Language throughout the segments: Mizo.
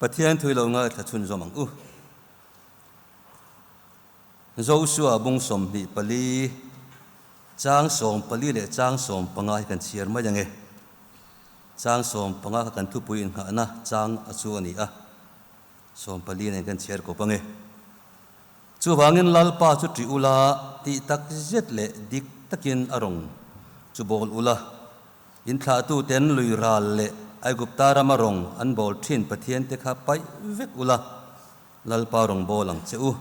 Pathian thui lo ngaithla chhunzawm ang u. Joshua bung 24 chang 14 leh chang 15 hi kan chhiar mai ang e. Chang 15 kha kan thupui inngahna chang a chu a ni a, 14 nen kan chhiar kawp ang e. Chuvangin Lalpa chu ṭih ula, tih tak zet leh dik takin a rawng chu bawl ula, in thlahtuten lui ral leh Aigupta rama rawng an bawl ṭhin Pathiante kha paih vek ula, Lalpa rawng bawl ang che u.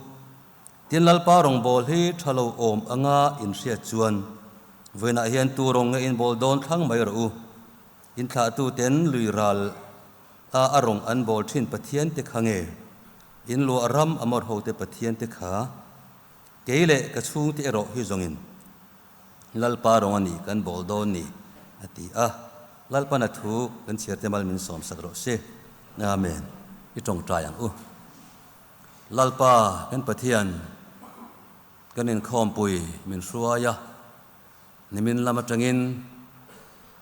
Tin, Lalpa rawng bawl hi ṭha lo awm anga in hriat chuan vawiinah hian tu rawng nge in bawl dawn thlang mai rawh u. In thlahtuten lui ral a a rawng an bawl ṭhin Pathiante kha nge? In luah ram a mawr hote Pathiante kha kei leh ka chhungte erawh hi zawngin Lalpa rawng a ni kan bawl dawn ni, a ti a. Lalpan a thu kan chhiarte mal min sawmsak rawh se. Amen. I tawngtai ang u. Lalpa kan Pathian kan inkhawmpui min hruai a, nimin lam atangin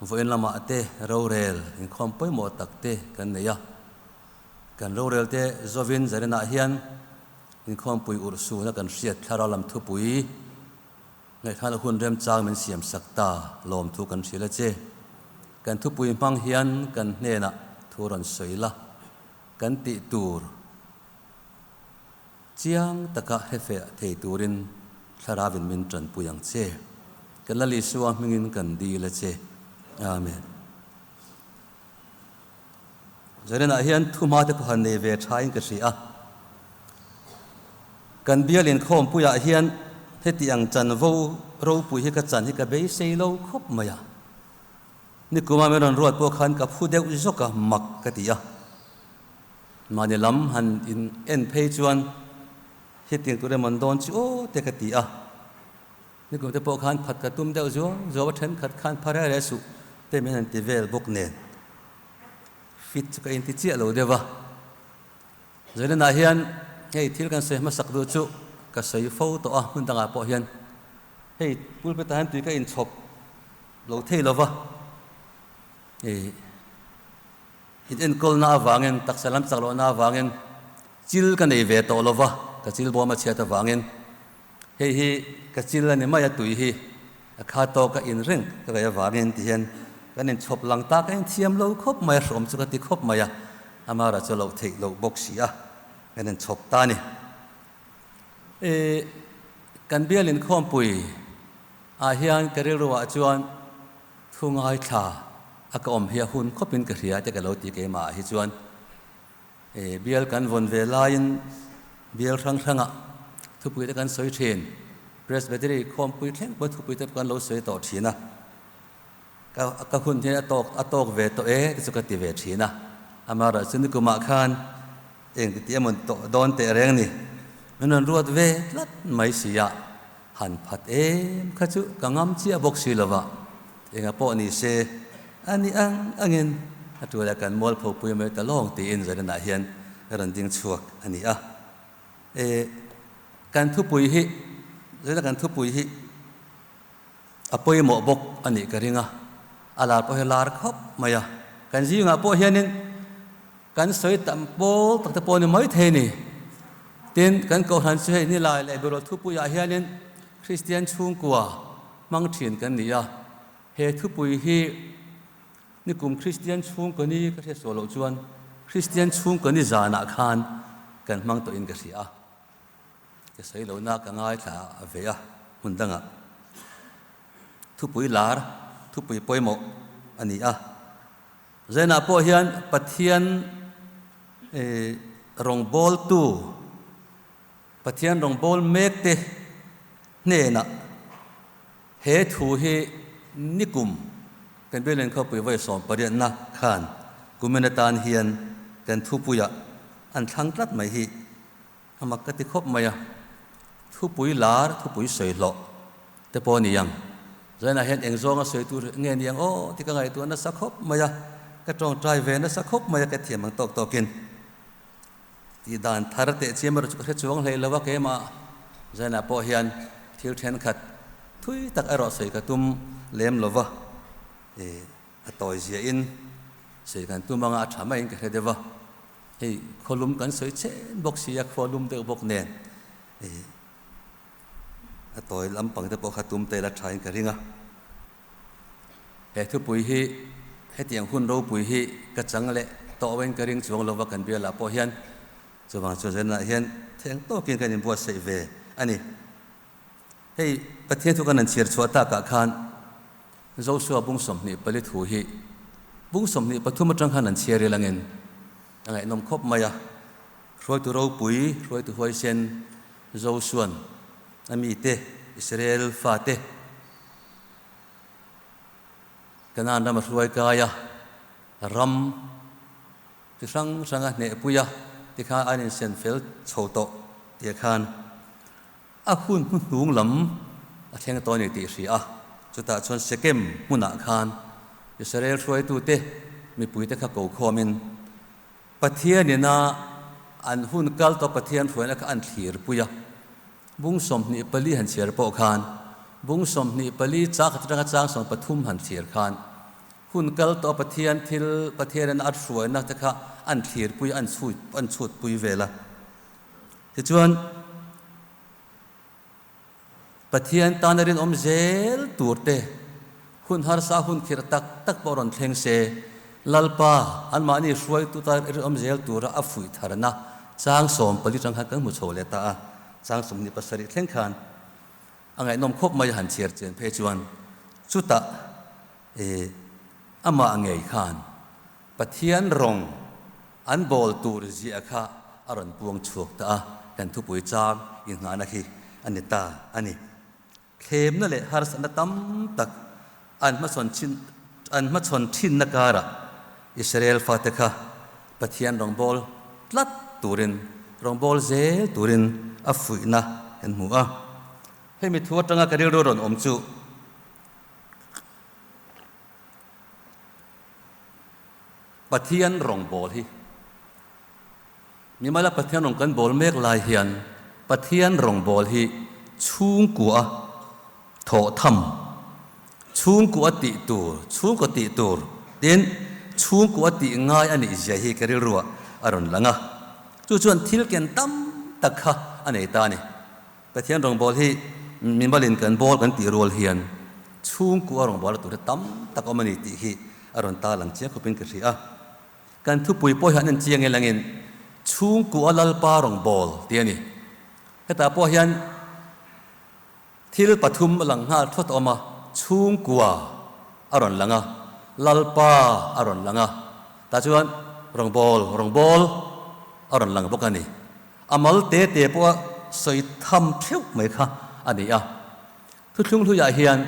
vawiin lamah te rorel inkhawm pawimawh tak te kan nei a. Kan rorel te zawin zarinah hian inkhawmpui urhsuna kan hriat thlarau lam thupui ngaihthlakna hun remchang min siam sak ta lawmthu kan hrilh a che. Kan thupui hmang hian kan hnenah thu rawn sawi la, kan tih tur chiang taka hrefiah thei turin thlarauin min tanpui ang che. Kan Lal Isua hmingin kan dil a che. Amen. Zarinah hian thuma te pawh han nei ve thain ka hria a. Kan bial inkhawmpuiah hian heti ang chanvo ropui hi ka chan hi ka beisei lo khawp mai a. Nikuma min rawn ruat pawh khan ka phu deuh zawk a, mak ka ti a. Mahni lam han in en phei chuan hetiang tur emaw an dawn chu aw te ka ti a. Nikum te pawh khan phat ka tum deuh zuau zuau a, thenkhat khan pha reh reh suh te min han ti vel bawk nen fit chu ka inti chiah lo deuh a. Zaninah hian hei thil kan sawi hmasak duh chu ka sawi fo tawh a, hmun dangah pawh hian hei pulpit ah hian tui ka inchhawp lo thei lo va, hei in enkawlna avangin taksa lam chak lohna avangin chil ka nei ve tawh lo va, ka chil bawm a chhiat avangin. Hei hi ka chil a ni mai a, tui hi a kha tawk a in reng ka ngaih avangin ti hian kan inchhawp lang ta ka inthiam lo khawp mai a, hrawm chu ka ti khawp mai a, amara chu loh theih loh bawk si a, kan inchhawp ta a ni. E, kan bial inkhawmpui ah hian ka rilru ah chuan thu ngaithla a ka awm hi a hun khawpin ka hria te ka lo ti keimah ah hi chuan. E, bial kan vawn ve laiin bial hrang hrangah thupui te kan sawi thin. Presbytery khawmpui thleng pawh thupui te kan lo sawi tawh thin a. Ka ka hun hian a tawk a tawk ve tawh e te chu ka ti ve thin a. Amaherawhchu chu nikumah khan eng ti tih emaw tawh dawn teh reng ni. Min rawn ruat ve tlat mai si a, han phat em kha chu ka ngam chiah bawk si lova. Enga pawh ni se, a ni ang angin a tualah kan mualpho pui mai ta lawng tiin Zarinah hian a rawn ding chhuak a ni a. E, kan thupui hi, Zarina kan thupui hi a pawimawh bawk a nih ka ring a, a lar pawh hi lar khawp mai a. Kan zingah pawh hianin kan sawi tam pawl tak te pawh a ni mai thei a ni. Tin, kan Kohhran chu hei Nilai leh Berawl thupuiah hianin Kristian chhungkua, Hmang thin kan ni a, he thupui hi nikum Kristian chhungkaw ni ka hriat suah loh chuan Kristian chhungkaw ni zanah khan kan hmang tawhin ka hria a, ka sawi lohna ka ngaithla a ve a, hmun dangah thupui lar, thupui pawimawh a ni a. Zainah pawh hian Pathian rawngbawltu Pathian rawngbâwl mêkte hnênah he thu hi nikum kan Bialin khawpui vawi 18na khân kumin atân hian kan thupuiah an thlang tlat mai hi a mak ka ti khawp mai a. Thupui lâr, thupui sawi hlawh te pawh a ni ang. Zainah hian eng zawnga sawi tur nge ni ang aw ti ka ngaihtuah nasa khawp mai a, ka ṭawngṭai ve nasa khawp mai a ka thiam ang tâwk tâwkin. Tih dan thar teh chiam erawh chu ka hre chuang hlei lo a, keimah Zainah pawh hian thil thenkhat thui tak erawh sawi ka tum lem lo va, ih a tawi ziahin sawi kan tum anga a tha maiin ka hre deuh a. Hei khawlum kan sawi chen bawk si a, khua lum deuh bawk nen ih a tawi lampang te pawh kha tum te la tha in ka ring a. He thupui hi hetiang hun ropui hi ka chang leh tawh in ka ring chuang lova kan bialah pawh hian chuvang chuan zanah hian theng tawkin kan inbuatsaih ve a ni. Hei Pathian thu kan han chhiar chhuah takah khan Joshua bung 24 thu hi bung 23 atang khan an chhiar ila ngin a ngaihnawm khawp mai a. Hruaitu ropui, hruaitu huaisen Joshua'n a mite Israel fate Kanaan rama hruai kai a, ram chi hrang hranga hnehpui a tikhan an insen fel chho tawh tih khan A hun hnuhnung lam a thleng tawh a ni tih hria a, chutah chuan Sekem hmunah khan Israel hruaitute mipuite kha ko khawmin Pathian ina an hun kal tawh Pathian hruaina kha an thlirpui a. Bung 24 han chhiar pawh khan bung 24 chang khat atanga chang 13 han thlir khan hun kal tawh Pathian thil Pathian ina a hruaina te kha an thlirpui a, an chhutpui vel a. Tichuan, Pathian tana rinawm zel turte hun harsa hun khirh tak tak pawh rawn thleng se, Lalpa anmahni hruaitu tan rinawm zel tura a fuih tharna chang 14 tang khan kan hmu chho leh ta a, chang 27 thleng khan a ngaihnawm khawp mai a han chhiar chian phei chuan chutah eh amah ngei khan Pathian rawng an bawl tur ziah kha a rawn puang chhuak ta a, kan thupui chang inghahna khi a ni ta a ni. Thlemna leh harsatna tam tak an hmachhawn thin an hmachhawn thinna karah Israel fate kha Pathian rawngbâwl tlat turin, rawngbâwl zel turin a fuihna kan hmu a. Hemi thu atanga ka rilru rawn awm chu, Pathian rawngbâwl hi Mimala Pathian rawng kan bâwl mek lai hian Pathian rawngbâwl hi chhungkua thawh tham, chhungkua tih tur, chhungkaw tih tur tin chhungkua tih ngai a nih zia hi ka rilruah a rawn lang a. Chu chuan thil ken tam tak kha a nei ta a ni. Pathian rawngbâwl hi mimalin kan bâwl kan tih rual hian chhungkua rawngbâwl a tur hi tam tak awm a ni tih hi a rawn ta lang chiang khawpin ka hria a. Kan thupui pawh hi an en chiang e langin chhungkua Lalpa rawngbâwl tih a ni. Hetah pawh hian thil pathum a lang nghal thawt awm a, chhungkua a rawn lang a, Lalpa a rawn lang a, tah chuan rawngbâwl, rawngbâwl a rawn lang bawk a ni. A mal te te pawha sawi tham theuh mai kha a ni a. Thuthlung hluiah hian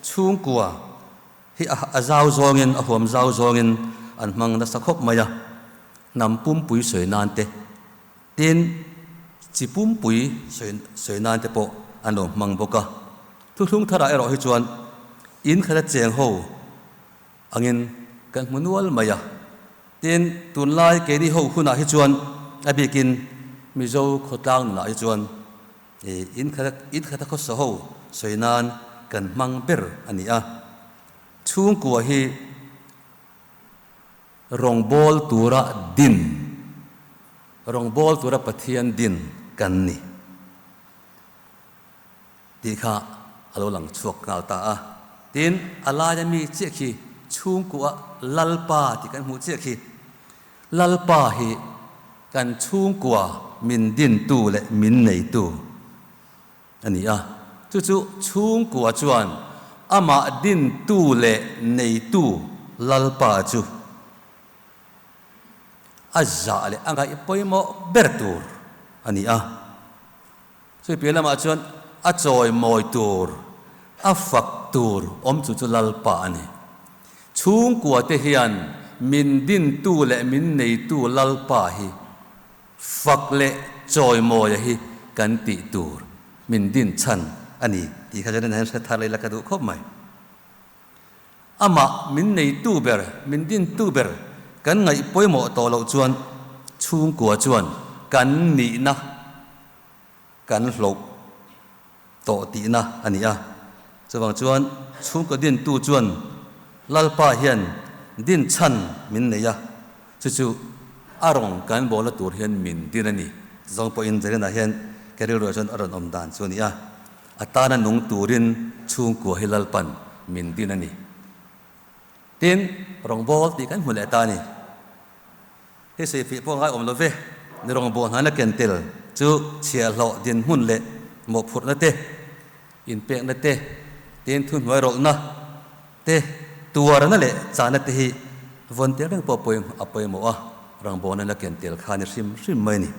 chhungkua hi a zau zawngin, a huam zau zawngin an hmang nasa khawp mai a. Hnam pumpui sawi nan te, tin chi pumpui sawi nan te pawh an lo hmang bawk a. Thuthlung tharah erawh hi chuan in khat a cheng ho angin kan hmu nual mai a. Tin, tunlai keini ho hunah hi chuan a bikin Mizo khawtlang nunah hi chuan in khat in khata khawsa ho sawi nan kan hmang ber a ni a. Chhungkua hi rawngbâwl tura din, rawngbâwl tura Pathian din kan ni. Tih kha a lo lang chhuak nghal ta a. Tin, a laia mi chiah khi chhungkua Lalpa tih kan hmuh chiah khi. Lalpa hi kan chhungkua min dintu leh min neitu a ni a. Chu chu chhungkua chuan amah dintu leh neitu Lalpa chu a zah leh a ngaih pawimawh ber tur a ni a. Chumi piah lamah chuan a chawimawi tur, a fak tur awm chu chu Lalpa a ni. Chhungkua te hian min dintu leh min neitu Lalpa hi fak leh chawimawia hi kan tih tur min din chhan a ni tih kha chuan hre thar leh la ka duh khawp mai. Amah min neitu ber, min dintu ber kan ngaih pawimawh tawh loh chuan chhungkua chuan kan nihna kan hloh tawh tihna a ni a. Chuvang chuan chhungkaw dintu chuan Lalpa hian din chhan min nei a, chu chu a rawng kan bawlna tur hian min din a ni. Zawng pawhin Zarina hian ka rilruah chuan a rawn awm dan chu a ni a, a tana nung turin chhungkua hi Lalpan min din a ni. Tin, rawngbawl tih kan hmu leh ta a ni. Hei sawifiah pawh ngai awm lo ve, ni rawngbawl hnana ken tel chu chhiahhlawh dinhmun leh mawhphurhna te, inpekna te, tin thuhnuai rawlhna te, tuarna leh chahna te hi vawn tel reng pawh a pawimawh a, rawngbawlna la ken tel kha a ni hrim hrim mai a ni.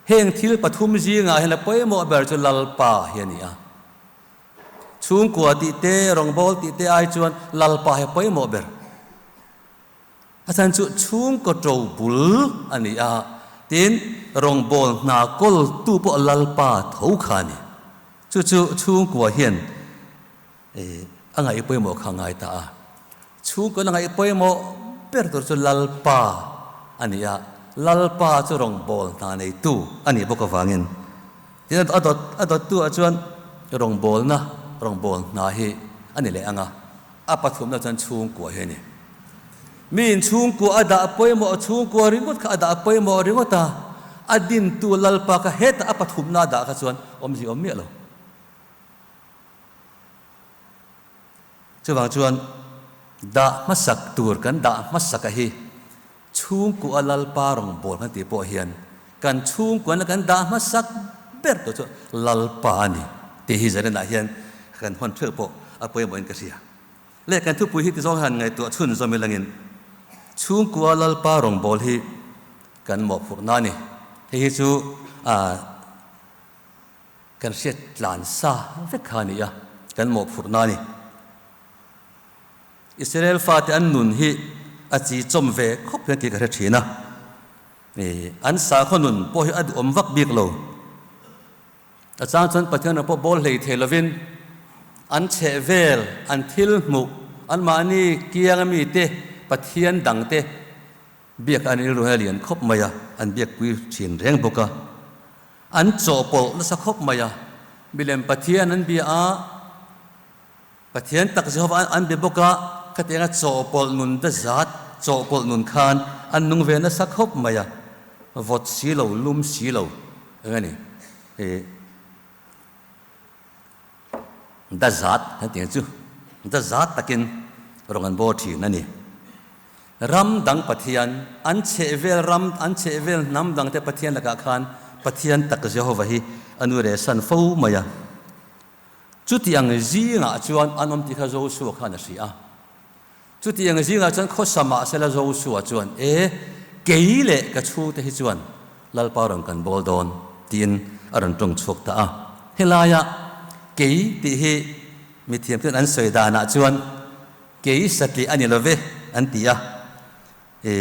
Heng thil pathum zingah hian a pawimawh ber chu Lalpa hi a ni a. Chhungkua tih te, rawngbâwl tih te ai chuan Lalpa hi a pawimawh ber. A chhan chu chhungkaw ṭo bul a ni a, tin, rawngbâwl hna kawltu pawh Lalpa tho kha a ni. Chu chu chhungkua hian a ngaih pawimawh kha a ngai ta a. Chhungkawn a ngaih pawimawh ber tur chu Lalpa a ni a, Lalpa chu rawngbâwl hna neitu a nih bawk avângin Tin, a dawt a dawttu ah chuan rawngbawlna, rawngbâwl hna hi a ni leh ang a, a pathumna chuan chhungkua hi a ni. Miin chhungkua a dah pawimawh, chhungkua ringawt kha a dah pawimawh ringawt a, a dintu Lalpa kha hetah a pathumna a dah kha chuan awmzia awm miah lo. Chuvang chuan dah hmasak tur kan dah hmasaka hi Chhungkua Lalpa rawngbâwl kan tih pawh hian kan chhungkuana kan dah hmasak ber tawh chu Lalpa a ni tih hi zaninah hian kan hawn theuh pawh a pawimawhin ka hria. Leh kan thupui hi tizawng hian ngaihtuah chhun zawm ilangin chhungkua Lalpa rawngbâwl hi kan mawhphurhna a ni. Hei hi chu kan hriat tlan sa vek kha a ni a, kan mawhphurhna a ni. Israel fate an nun hi a chi chawm ve khawp hian tih ka hre thin a, an sakhaw nun pawh hi a duhawm vak bik lo. A chang chuan Pathian pawh bawl hlei thei lovin an chheh vel, an thil hmuh, anmahni kianga mite Pathian dangte biak an rilru hi a lian khawp mai a, an biakpui thin reng bawk a. An chawhpawlh nasa khawp mai a, milem Pathian an bia a, Pathian tak Jehovah an be bawk a, khatianga chawhpawlh nun da zat chawhpawlh nun khan an nung ve nasa khawp mai a, vawt si lo, lum si lo eng a ni i da zat kan tih ang chu, da zat takin rawng an baw thin a ni. Ram dang Pathian, an chhehvel ram, an chhehvel hnam dangte Pathian lakah khan Pathian tak Jehovah hi a nu rehsan fo mai a. Chutiang zingah chuan an awm tih kha Josua khan a hria a. Chutiang zingah chuan khawsa mah sela Josua chuan, E, kei leh ka chhungte hi chuan Lalpa rawn kan bawl dawn, tiin a rawn tawng chhuak ta a. Helaia kei tih hi mithiamten an sawi danah chuan kei satliah a ni lo ve an ti a. E,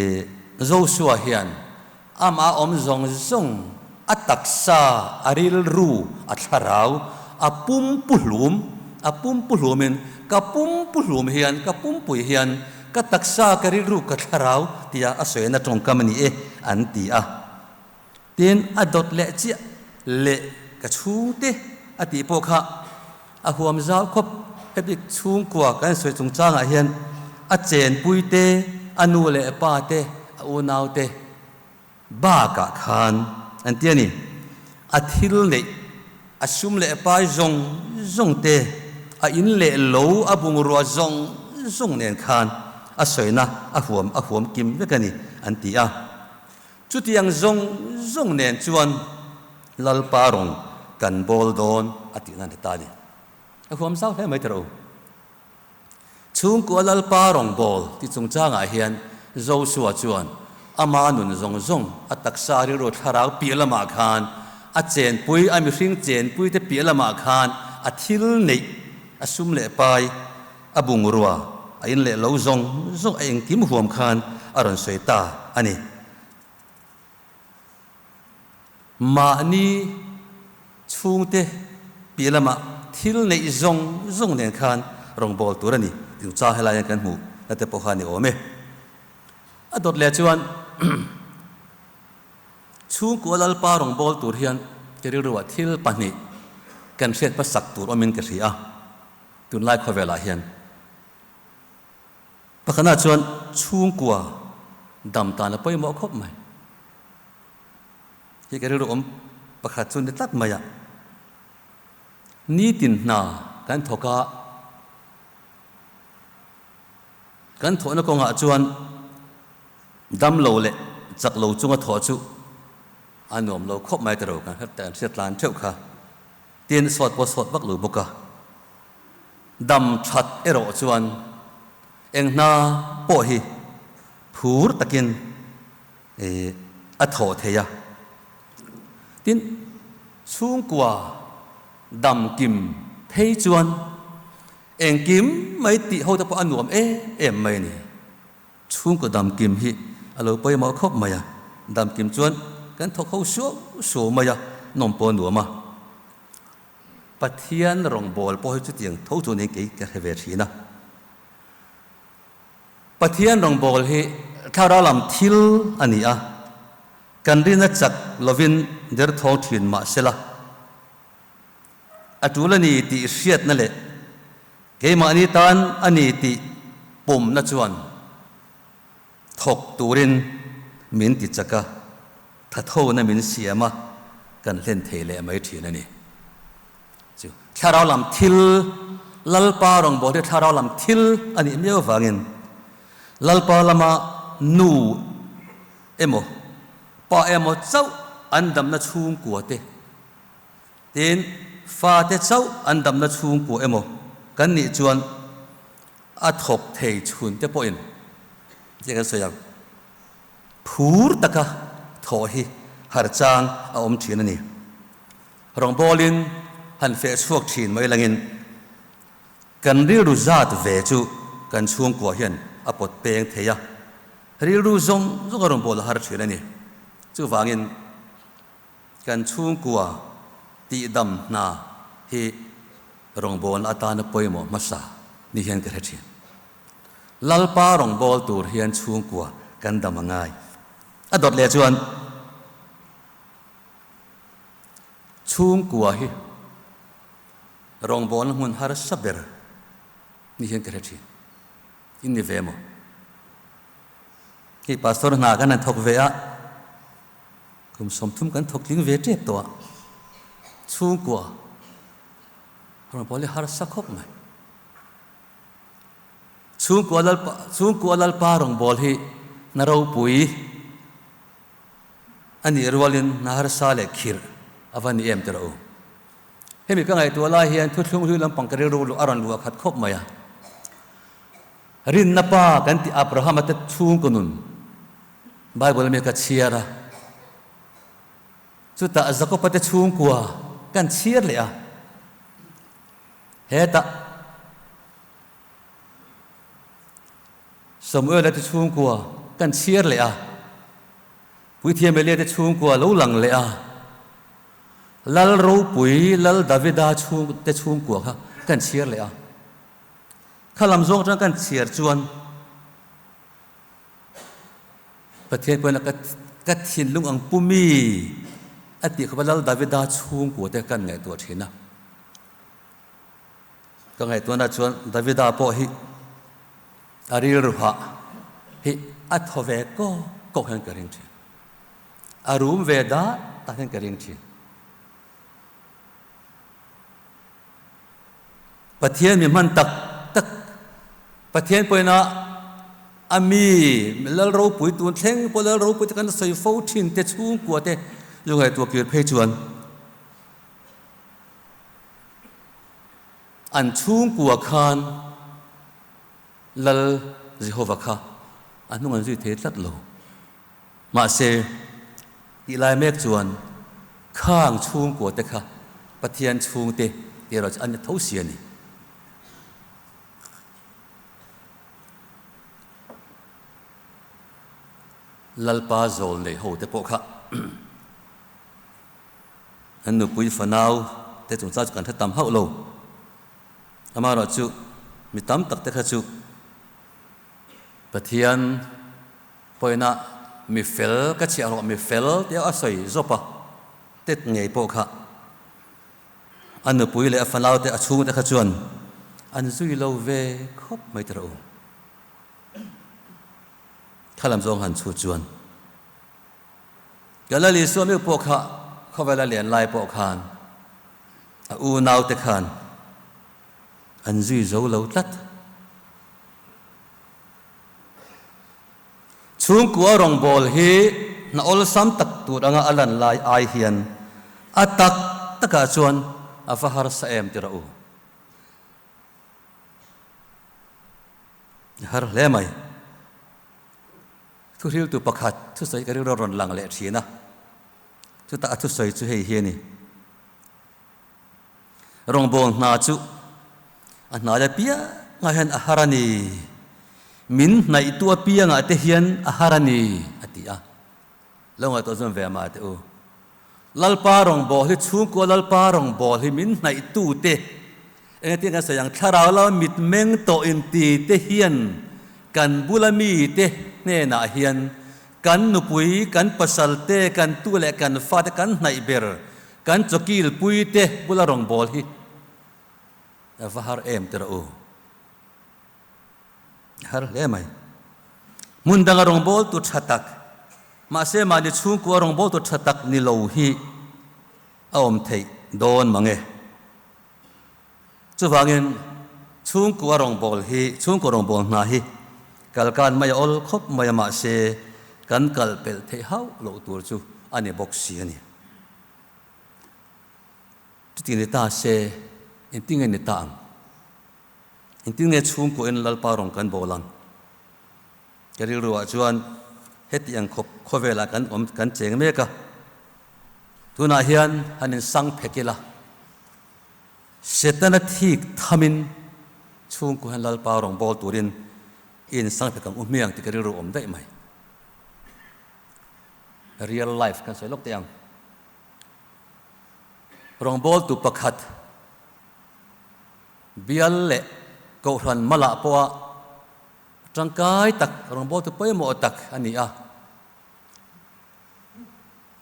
Josua hian amah awm zawng zawng, a taksa, a rilru, a thlarau, a pumpuhlum, a pumpuhlumin, ka pumpuhlum hian, ka pumpui hian, ka taksa, ka rilru, ka thlarau tia a sawina tawngkam a ni e, an ti a. Tin, a dawt leh chiah leh ka chhungte a tih pawh kha a huam zau khawp. Heti chhungkua kan sawi chungchangah hian a chenpui te, a nu leh pa te, a unau te bakah khan an ti a ni. A thil neih, a sum leh pai zawng zawng te, a in leh lo, a bungrua zawng zawng nen khan a sawina a huam a huam kim vek a ni an ti a. Chutiang zawng zawng nen chuan Lalpa rawng kan bawl dawn a tihna a ni ta a ni. A huam zau hle mai tawh u. Chhungkua Lalpa rawng bawl ti chungchangah hian Joshua chuan ama nun zawng zawng a taksa rilru thlarau piah lamah khan a chenpui, a mihring chenpui te piah lamah khan a thil neih, a sum leh pai, A bungrua a in leh lo zawng zawng a engkim huam khan a rawn sawi ta a ni. Mahni chhungte piah lamah thil neih zawng zawng nen khan rawngbâwl tur a ni tih chang helai hian kan hmuh na te pawh kha a ni awm e. A dawt leh chuan chhungkua Lalpa rawngbâwl tur hian ka rilruah thil pahnih kan hriat hmasak tur awmin ka hria a. Tunlai khawvelah hian pakhatna chuan chhungkua Dam tan a pawimawh khawp mai. Hi ka rilru awm pakhat chu ni tlat mai a. Nitin hna kan thawk a, kan thawhna kawngah chuan dam lo leh chak lo chunga thawh chu a nuam lo khawp mai tiro kan hriat tlan theuh kha. Tin sawt pawh sawt vak lo bawk a. Dam that erawh chuan eng hna pawh hi phur takin a thawh thei a. Tin, chhungkua dam kim phei chuan engkim mai tih ho te pawh a nuam em em mai a ni. Chhungkaw dam kim hi a lo pawimawh khawp mai a, dam kim chuan kan thawk ho suau suau mai a, nawm pawh a nuam a. Pathian rawngbâwl pawh hi chutiang tho chu niin kei ka hre ve ṭhin a. Pathian rawngbâwl hi thlarau lam thil a ni a, kan rin a chak lovin derthawng ṭhin mah sela, a ṭul a ni tih hriatna leh keimahni tan a ni tih pawmna chuan thawk turin min ti chak a, thathona min siam a, kan hlen thei leh mai ṭhin a ni. Chu thlarau lam thil, Lalpa rawngbâwl hi thlarau lam thil a nih miau avângin Lalpa lama nu emaw, pa emaw chauh an damna chhûngkua te, tin, fate chauh an damna chhûngkua emaw kan nih chuan a thawk thei chhûnte pawhin tia kan sawi ang. Phûr taka thawh hi har châng a awm ṭhîn a ni. Rawngbawlin han feh chhuak thin mai langin kan rilru zat ve chu kan chhungkua hian a pawt peng thei a, rilru zawng zawng a rawnbawl a har thin a ni. Chuvangin kan chhungkua tihdam hna hi rawngbawlna atana pawimawh hmasa ni hian ka hre thin. Lalpa rawngbâwl tur hian chhungkua kan dam a ngai. A dawt leh chuan. Chhungkua hi rawngbawlna hmun harsa ber ni hian ka hre thin. In ni ve maw? Hei pastor hna kan han thawk ve a, kum 30 kan thawk tling ve tep tawh a, chhungkua rawngbâwl hi harsa khawp mai. Chhungkua Lalpa, chhungkua Lalpa rawngbâwl hi hna ropui A nih rualin hna harsa leh khirh a va ni em tih rawh u. Hemi ka ngaihtuah lai hian thuthlung hlui lampang ka rilru luh a rawn luah khat khawp mai a. Rinna pa kan tih Abrahama te chhungkaw nun Bible ami ka chhiar a. Chutah Jakoba te chhungkua kan chhiar leh a. Hetah Samuela te chhungkua kan chhiar leh a, Puithiam Elia te chhungkua lo lang leh a, Lal ropui Lal Davida chhung te chhungkua kha kan chhiar leh a. Kha lam zawng atang kan chhiar chuan Pathian pawhin a ka thinlung ang pu mi a tih khawpa Lal Davida chhungkua te kan ngaihtuah thin a. Ka ngaihtuahna chuan Davida pawh hi a rilru hah hi a thaw ve kawk kawk hian ka ring thin. A rum ve dat tak hian ka ring thin. Pathian mi hman tak tak, Pathian pawhin a a mi lal ropui tun thleng pawh lal ropui te kan sawi fo thin te chhungkua te zu ngaihtuah kir phei chuan An chhungkua khan Lal Jehova kha a hnung an zui thei tlat lo. Mahse, tih lai mek chuan khang chhungkua te kha Pathian chhungte tih erawh chu an ni tho si a ni. Lalpa zawl nei ho te pawh kha An nupui fanau te chungchang chu kan hre tam hauh lo. Amaherawhchu mi tam tak te kha chu Pathian pawina mi fel ka chhiah rawh mi fel tia a sawi zawp a tet ngei pawh kha a nupui leh a fanau te a chhung te kha chuan an zui lo ve khawp mai tawh u. Khalam zawng han chhut chuan ka Lal Isua meuh pawh kha khawvela lian lai pawh khan a unaute khan an zui zo lo tlat. Chhungkua rawngbâwl hi hna awlsam tak tur anga a lan lai ai hian a tak takah chuan a va harsa em ti rawh u. A har hle mai. Thuhriltu pakhat thusawi ka rilru a rawn lang leh thin a, chutah a thusawi chu hei hi a ni. Rawngbâwl hna chu a hnai apiangah hian a har a ni, min hnaihtu apiangah te hian a har a ni, a ti a. Lo ngaihtuah zawm ve mah teh u. Lalpa rawngbâwl hi chhungkua Lalpa rawngbâwl hi min hnaihtu te, engtin kan sawi ang, thlarau lama mitmeng tawh inti te hian kan bula mite hnenah hian kan nupui, kan pasal te, kan tu leh kan fate kan hnaih ber Kan chawkil pui te bula rawngbâwl hi a va har em ti rawh u. A har hle mai. Hmun danga rawngbâwl tu tha tak, mahse mahni chhungkua rawngbâwl tu tha tak ni lo hi a awm theih dawn mang e. Chuvangin chhungkua rawngbâwl hi, chhungkua rawngbâwl hna hi kalkan mai a awl khawp mai a, mahse kan kal pelh theih hauh loh tur chu a ni bawk si a ni. Chuti ni ta se, engtin nge ni ta ang? Engtin nge chhungkuain Lalpa rawn kan bawl ang? Ka rilruah chuan heti ang khawp khawvelah kan awm kan cheng mek a, tunah hian han insang phek ila, Setana thik thamin chhungkua hian Lalpa rawn bawl turin i insang phek ang u hmiang tih ka rilru awm daih mai. Real life kan sawi lawk teh ang. Rawngbawltu pakhat bial leh kohhran malah pawha tangkai tak, rawngbawltu pawimawh tak a ni a.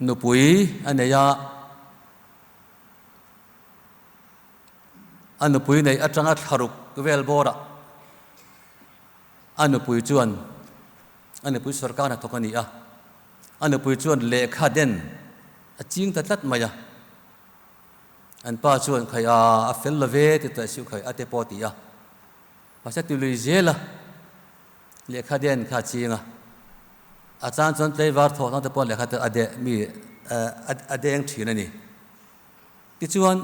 Nupui a nei a, a nupui neih atanga thlaruk vel bawrah a nupui chuan a nupui sorkar hnathawk a ni a, a nupui chuan lehkha den a ching ta tlat mai a, an pa chuan khai a a fel lo ve ti tawh siu khai a te pawh a ti a, mahse ti lui zel a, lehkha den kha a ching a, a chang chuan tlaivar thawh hlang te pawh lehkha te a deh mi a deng thin a ni. Tichuan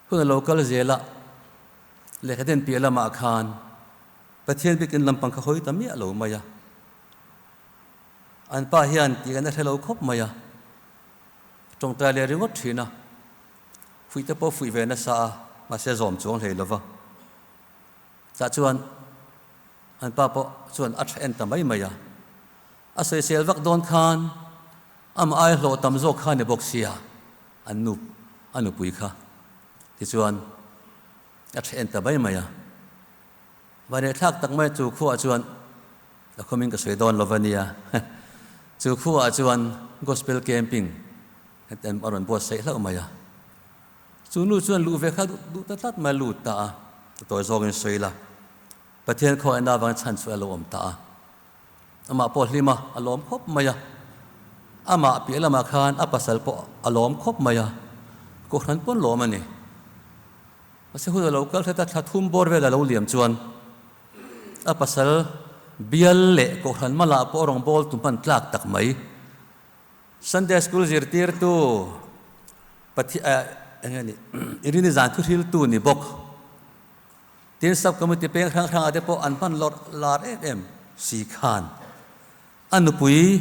hun a lo kal zel a, lehkha den piah lamah khan Pathian bikin lampang kha hawi ta miah lo mai a. An pa hian tih kan a hre lo khawp mai a. Tawngtai leh ringawt thin a. Fuih te pawh fuih ve nasa a, mahse zawm chuang hlei lo va. Tah chuan an pa pawh chuan a tha en ta mai mai a. A sawisel vak dawn khan amah ai hlawh tam zawk kha ni bawk sia an nu a nupui kha. Tichuan a tha en ta mai mai a. Vannehthlak tak mai chu khuaah chuan a khawmin ka sawi dawn lo va nia. Chu khuaah chuan Gospel Camping a rawn buatsaih hlauh mai a. Chu nu chuan luh ve kha duh ta tlat mai a lut ta a, a tawi zawngin sawi la. Pathian khawngaihna avangin chhan chu a lo awm ta a. Amah pawh hlim a, a lawm khawp mai a. Amah piah lamah khan a pasal pawh a lawm khawp mai a, Kohhran pawn lawm a ni. Mahse hun a lo kal hret a, thla thum bawr vel a lo liam chuan a pasal bial leh Kohhran malah pawh rawngbâwl tu hman tlâk tak mai. Sunday School zirtirtu Pathian eh eng nge ni Irini zan thuhriltu ni bawk. Tin Sub-Committee peng hrang hrangah te pawh an hman lawrh lar em em si khan a nupui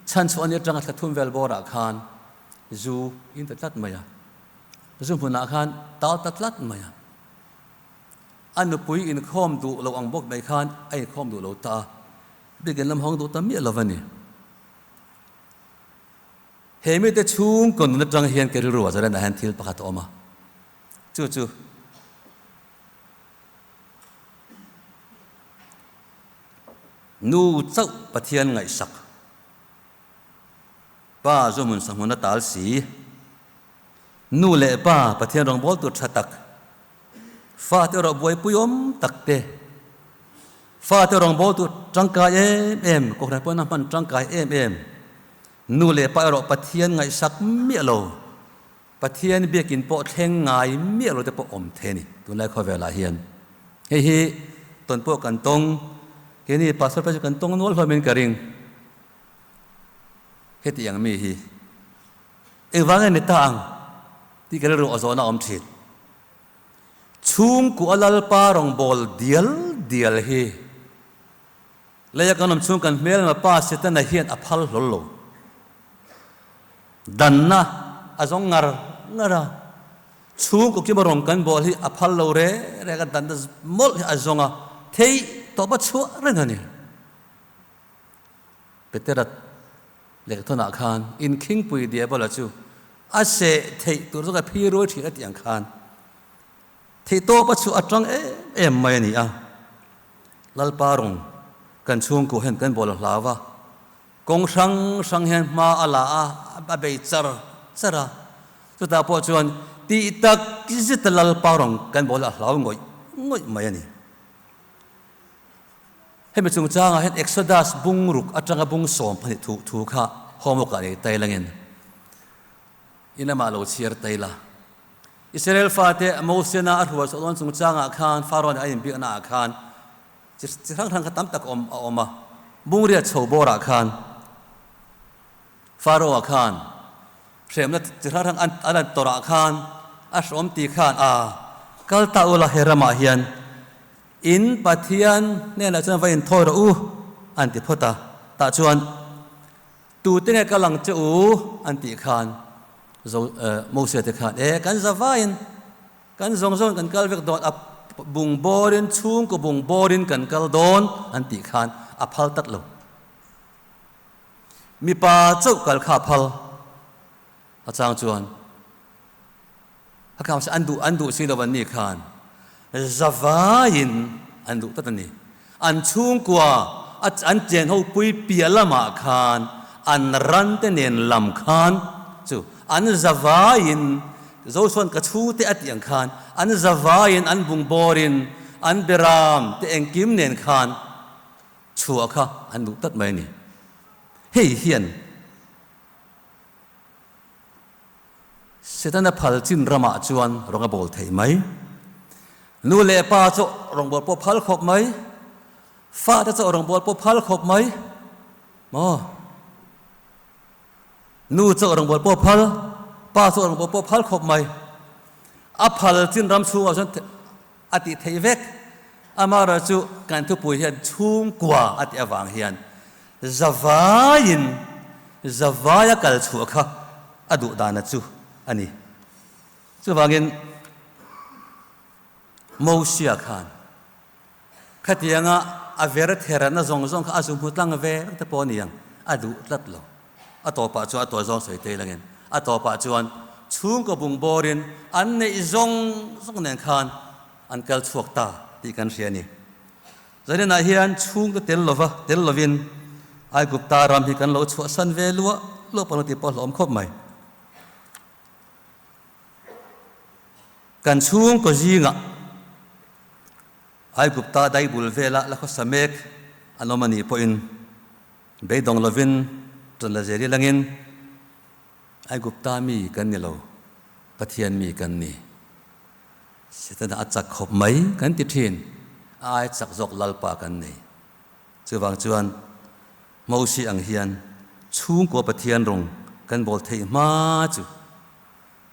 chhanchhuah a nih atanga thla thum vel bawrah khan zu in ta tlat mai a, zu hmunah khan tal ta tlat mai a. A nupui inkhawm duh lo ang bawk mai khan a inkhawm duh lo ta a, biakinn lam hawng duh ta miah lo a ni. He mite chhungkaw nun atang hian ka rilru ah zalenah hian thil pakhat a awm a. Chu chu Nu chauh Pathian ngaihsak, Pa zu hmun sahmun a tal si. Nu leh Pa Pathian rawngbâwl tur ṭha tak, fate erawh buaipui awm tak te. Fate rawngbawltu tangkai em em, kohhran pawhin a hman tangkai em em. Nu leh pa erawh Pathian ngaihsak miah lo, Pathian biakin pawh thleng ngai miah lo te pawh awm thei a ni tunlai khawvelah hian. Hei hi tawn pawh kan tawng, keini pastor phei chu kan tawng nual hlawmin ka ring. Heti ang mi hi engvang nge ni ta ang tih ka rilru a zawhna a awm thin. Chhungkua Lalpa rawngbâwl dial dial hi leia kan awm chhung kan hmelma pa Setana hian a phal hlawl lo. Danna a zawng ngar ngar a, chhungkaw kima rawng kan bawl hi a phal lo reng reng a, danna mawlh hi a zawng a, theih tawp a chhuah reng a ni. Petera lehkhathawnah khan inkhingpui Diabola chu a seh theih tur zawk a phi ruai thin a tih ang khan theihtawp a chhuah a tang em em mai a ni a. Lalpa rawng kan chhungkua hian kan bawl a hlau a, kawng hrang hrang hian hma a la a, a bei char char a. Chutah pawh chuan tih tak zeta Lalpa rawng kan bawl a hlau ngawih ngawih mai a ni. Hemi chungchangah hian Exodus bung ruk atanga bung 12 thu thu kha homework ah nei tai langin in lamah lo chhiar tai la. Israel fate Mosena a hruai chhuah dawn chungchangah khan Pharaoh nen a inbiakna ah khan chi chi hrang hrang kha tam tak awm a awm a. Bung riat chho bawrah khan Pharaoh-a khan hremna chi hrang hrang a lan tawrah khan a hrawm ti khan a kal ta ula he ramah hian In Pathian hnenah chuan va inthawi rawh u, an ti phawt a. Tah chuan, Tute nge ka lang che u? an tih khan Zo, Moses te khan, E, kan za vaiin, kan zawng zawngin kan kal vek dawn, a bung bawrin, chhungkaw bung bawrin kan kal dawn, an tih khan a phal tat lo. Mipa chauh kal kha a phal. A chang chuan, A kau se an duh an duh si lo an nih khan zavaiin an duh tlat a ni. An chhungkua a an chen ho pui piah lamah khan an ran te nen lam khan chu an zavaiin Joshua-a'n ka chhungte a tih ang khan an zavaiin an bungbawrin an beram te engkim nen khan chhuah kha an duh tlat mai a ni. Hei hian. Setana phal chin ramah chuan rawng a bawl thei mai. Nu leh pa chu rawngbâwl pawh phal khawp mai, fate chu rawngbâwl pawh phal khawp mai. Maw? Nu chu rawngbâwl pawh phal, pa chu rawngbâwl pawh phal khawp mai. A phal chin ram chhungah chuan a tih theih vek. Amaherawhchu kan thupui hian chhungkua a tih avang hian zavaiin zavaia kal chhuah kha a duh dana chu a ni. Chuvangin Mosia khan khatianga a ver therana zawng zawng kha a zu hmu tlang ve te pawh a ni ang, a duh tlat lo. A tawpah chuan a tawi zawng sawi thei langin a tawpah chuan chhungkaw bungbawrin an neih zawng zawng nen khan an kal chhuak ta tih kan hria a ni. Zaninah hian chhungte tel lova tel lovin Aigupta ram hi kan lo chhuahsan ve luah luah pawh tih pawh a hlawm khawp mai. Kan chhungkaw zingah Aigupta daibul vela la khawsa mek an awm a nih pawhin Beidawng lovin ṭan la zel i langin Aigupta mi kan ni lo, Pathian mi kan ni. Setana a chak khawp mai kan ti ṭhin, a ai chak zawk Lalpa kan nei. Chuvang chuan Mosi ang hian chhungkua Pathian rawng kan bawl theih hma chu,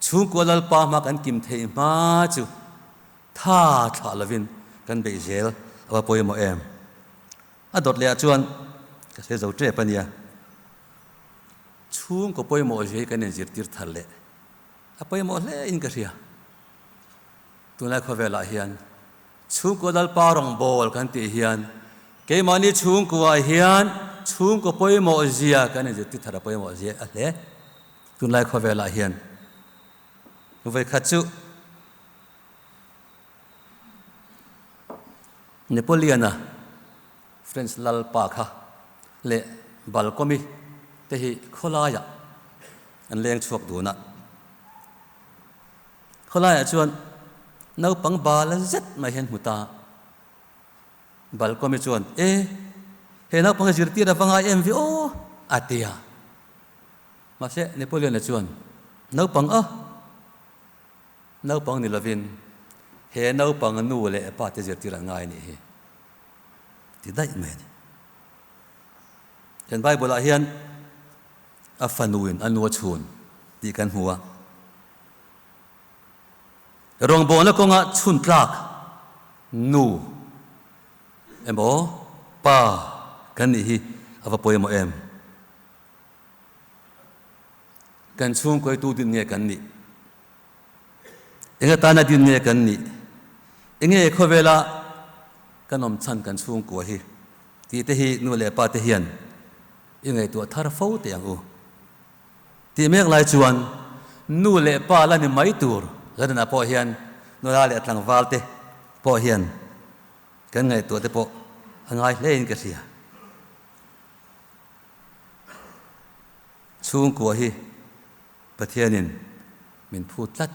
chhungkua Lalpa hma kan kim theih hma chu tha thlah lovin kan beih zel a va pawimawh em? A dawt leh ah chuan ka sawi zo tep a nia. Chhungkaw pawimawh zia hi kan inzirtir thar leh a pawimawh hle in ka hria. Tunlai khawvel ah hian chhungkaw Lalpa rawngbâwl kan tih hian keimahni chhungkua ah hian chhungkaw pawimawh zia kan inzirtir thar a pawimawh zia a hle. Tunlai khawvel ah hian vawikhat chu Napoleon-a French lalpa kha leh Balcomie te hi khawlaiah an leng chhuak dun a. Khawlaiah chuan naupang bal zet mai hian hmu ta. Balkawmi chuan, E, he naupang hi zirtir a va ngai em ve aw, a ti a. Mahse, Napoleon-a chuan, Naupang a? Naupang ni lovin he naupang nu leh pa te zirtir an ngai a nih hi, ti daih mai a ni. Kan Bible-ah hian a fanuin a nu a chhun tih kan hmu a. Rawngbawlna kawnga chhun tlak nu emaw pa kan nih hi a va pawimawh em? Kan chhungkawitu din nge kan nih? Eng atana din nge kan nih? Enge khawvela kan awm chhan kan chhungkua hi? Tih te hi nu leh pa te hian i ngaihtuah thar fo teh ang u. Tih mek lai chuan nu leh pa la ni mai tur Zanina pawh hian nula leh tlangval te pawh hian kan ngaihtuah te pawh a ngai hle in ka hria. Chhungkua hi Pathianin min phut tlat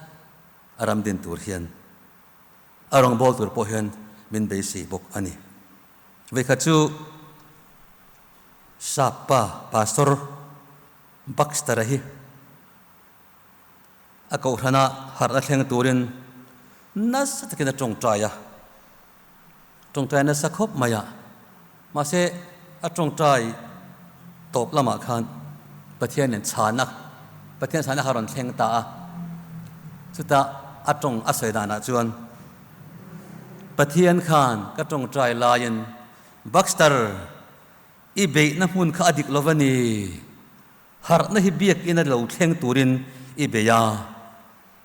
a ram din tur hian a rawngbâwl tur pawh hian min beisei bawk a ni. Vawikhat chu Sap pa Pastor Baxter-a hi a kohhrana harhna thleng turin nasa takin a tawngtai a, tawngtai nasa khawp mai a, mahse a tawngtai tawp lamah khan Pathianin chhana, Pathian chhana kha a rawn thleng ta a, chutah a tawng a sawi danah chuan Pathian khan ka tawngtai laiin Baxter, i beihna hmun kha a dik lo va ni. Harhna hi biakina lo thleng turin i bei a,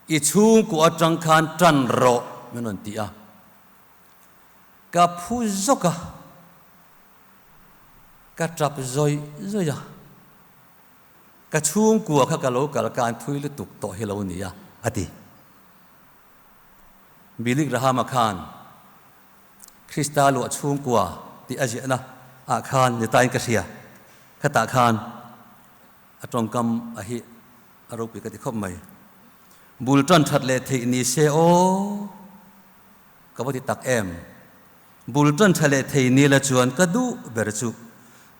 i chhungkua atang khan tan rawh min rawn ti a. Ka phu zawk a, ka tap zawih zawih a. Ka chhungkua kha ka lo kal kan thui lutuk tawh hi lo ni a, a ti. Billy Graham-a khan Krista luah chhungkua tih a ziahna ah khan ni tain ka hria. Khatah khan a tawngkam a hi a ropui ka ti khawp mai. Bul tan that leh theih ni se aw ka va ti tak em. Bul tan tha leh thei ni la chuan ka duh ber chu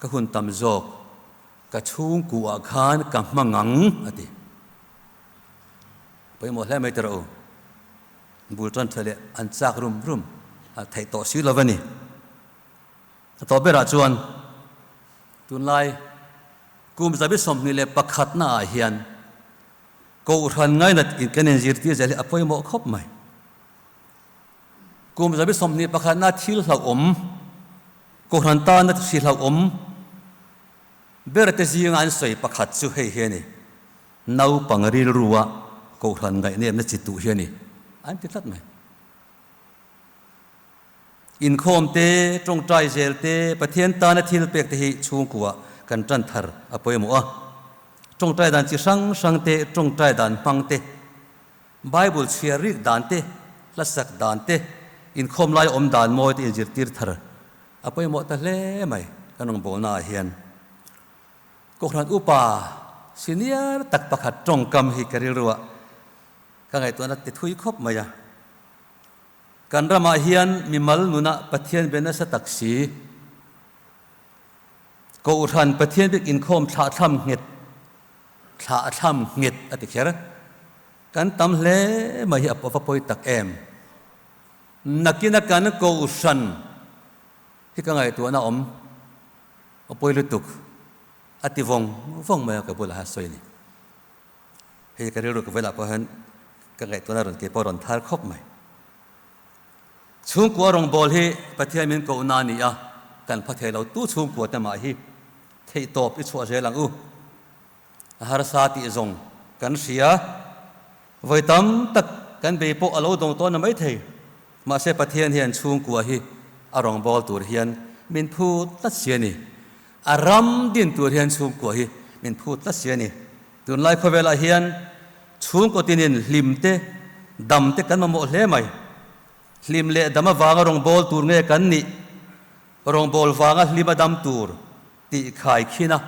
ka hun tam zawk ka chhungkua khan ka hmang ang a ti. Pawimawh hle mai tawh u. Bul tan tha leh an chak rum rum a theih tawh si lo va ni. A tawh berah chuan tunlai kum 21 na ah hian Kohhran ngainat in kan inzirtir zel hi a pawimawh khawp mai. Kum 21 na thil hlauhawm, Kohhran tana hri hlauhawm ber te zinga an sawi pakhat chu hei hi a ni. Naupang rilrua Kohhran ngaihnepna chi tuh hi a ni, an ti tlat mai. Inkhawm te, tawngtai zel te, Pathian tana thil pek te hi chhungkua kan tan thar a pawimawh a. Tawngtai dan chi hrang hrang te, tawngtai dan hmang te, Bible chhiar rik dan te, hlasak dan te, inkhawm lai awm dan mawi te inzirtir thar a pawimawh ta hle mai kan rawngbawlna ah hian. Kohhran upa senior tak pakhat tawngkam hi ka rilruah ka ngaihtuahna ti thui khawp mai a. Kan ramah hian mimal nunah Pathian be nasa tak si. Kohhran Pathian bik inkhawm thlahthlam nghet thlahthlam nghet a ti kher. Kan tam hle mai hi a va pawi tak em. Nakina kan kohhran hi ka ngaihtuahna awm a pawi lutuk a ti vawng vawng mai a ka bulah hian sawi a ni. Hei ka rilru ka velah pawh hian ka ngaihtuahna rawn kei pawh rawn thar khawp mai. Chhungkua rawngbâwl hi Pathian min kohna a ni a, kan pha thei lo tu chhungkua te mah hi theihtawp i chhuah zel ang u. A harsa tih zawng kan hria. Vawi tam tak kan bei pawh a lo dawng tawn a mai thei. Mahse Pathian hian chhungkua hi a rawngbâwl tur hian min phut tlat si a ni. A ram din tur hian chhungkua hi min phut tlat si a ni. Tunlai khawvelah hian chhungkaw tinin hlim te, dam te kan mamawh hle mai. Hlim leh dam avanga rawngbâwl tur nge kan nih? Rawngbâwl vanga hlim a dam tur tih khai khin a,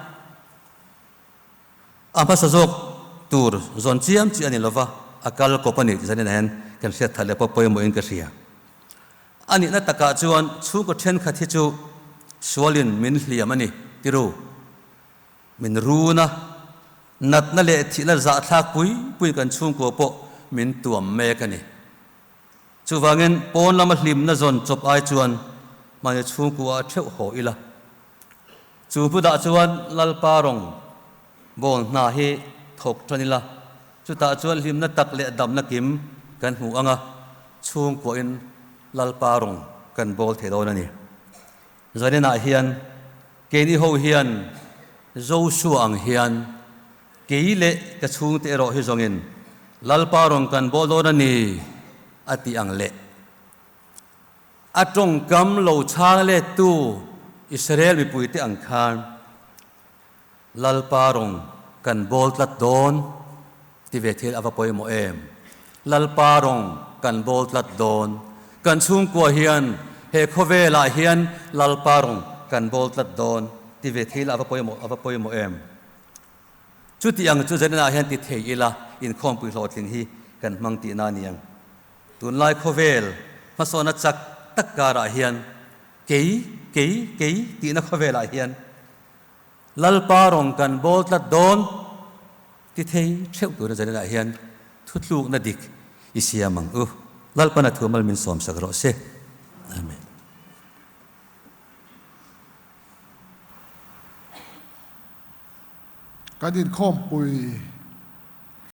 a hmasa zawk tur zawn chiam chi a ni lova, a kal kawp a ni tih zanin ah hian kan hriat that leh pawh pawimawhin ka hria. A nihna takah chuan chhungkaw thenkhat hi chu sualin min hliam a ni, ti ru. Min run a, natna leh thihna zahthlak pui pui kan chhungkua pawh min tuam mek a ni. Chuvangin pawn lama hlimna zawn chawp ai chuan mahni chhungkua a theuh haw ila. Chu hmudah chuan Lalpa rawng bawl hna hi thawk tan ila, chutah chuan hlimna tak leh damna kim kan hmu ang a, chhungkuahin Lalpa rawng kan bawl thei dawn a ni. Zaninah hian keini ho hian Joshua ang hian kei leh ka chhungte erawh hi zawngin Lalpa rawng kan bawl dawn a ni a tih ang leh. A tawngkam lo chhang lettu Israel mipuite ang khan Lalpa rawng kan bawl tlat dawn ti ve thil a va pawimawh em? Lalpa rawng kan bawl tlat dawn. Kan chhungkua hian he khawvelah hian Lalpa rawng kan bawl tlat dawn ti ve thil a va pawimawh a va pawimawh em? Chuti ang chu Zenenah hian ti thei ila inkhawmpui hlawhtling hi kan hmang tihna a ni ang. Tunlai khawvel hmasawna chak tak karah hian kei, kei, kei tihna khawvelah hian Lalpa rawng kan bawl tlat dawn ti thei theuh tura zaninah hian thutlukna dik i siam ang u. Lalpana thu mal min sawmsak rawh se. Amen. Kan inkhawmpui.